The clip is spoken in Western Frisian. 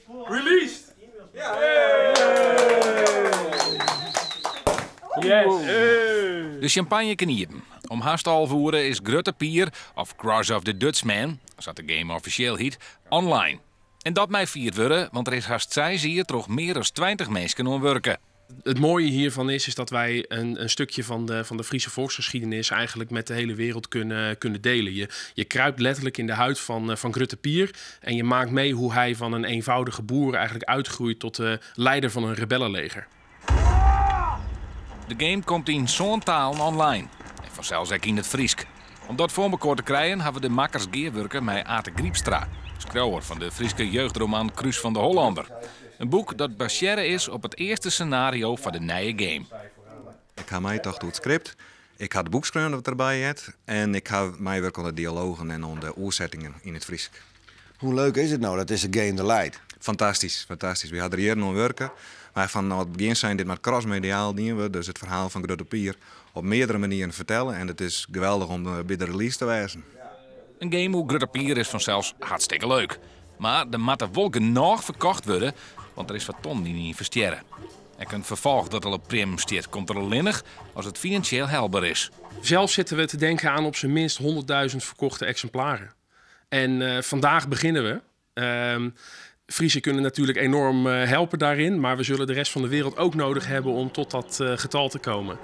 Released! Yes! De sjampanje kin iepen. Om hast 11 oere is Grutte Pier, of Cross of the Dutchman, sa't de game offisjeel hyt, online. En dat mei fierd wurde, want der is hast seis jier troch mear as 20 minsken oan wurke. Het mooie hiervan is dat wij een stukje van de Friese volksgeschiedenis eigenlijk met de hele wereld kunnen delen. Je kruipt letterlijk in de huid van Grutte Pier en je maakt mee hoe hij van een eenvoudige boer eigenlijk uitgroeit tot de leider van een rebellenleger. De game komt yn sân talen online. En fansels ek yn it Frysk. Om dat foar mekoar te krijen hawwe de makkers gearwurke mei Ate Grypstra, skriuwer fan de Fryske jeugdroman Krús fan de Hollander. In boek dat basearre is op it earste senario foar de nije game. Ik ha meitocht oer it skript, ik ha it boek skreaun dat derby heart en ik ha meiwurke oan de dialogen en oan de oersettingen yn it Frysk. Hoe leuk is it no dat dizze game der leit? Fantastysk, fantastysk. Wy ha der jierren oan wurke. Wy fan it begjin sein dit moat crossmediaal dien wurde, dus it ferhaal fan Grutte Pier op meardere manieren fertelle en it is geweldich om by de release te wêzen. In game oer Grutte Pier is fansels hartstikke leuk. Mar der moatte wol genôch ferkocht wurde, want der is foar tonnen yn ynvestearre. Ek in ferfolch dat al op priemmen stiet, komt der allinnich as it finansjeel helber is. Zelf zitten we te denken aan op zijn minst 100.000 verkochte exemplaren. En vandaag beginnen we. Friezen kunnen natuurlijk enorm helpen daarin, maar we zullen de rest van de wereld ook nodig hebben om tot dat getal te komen.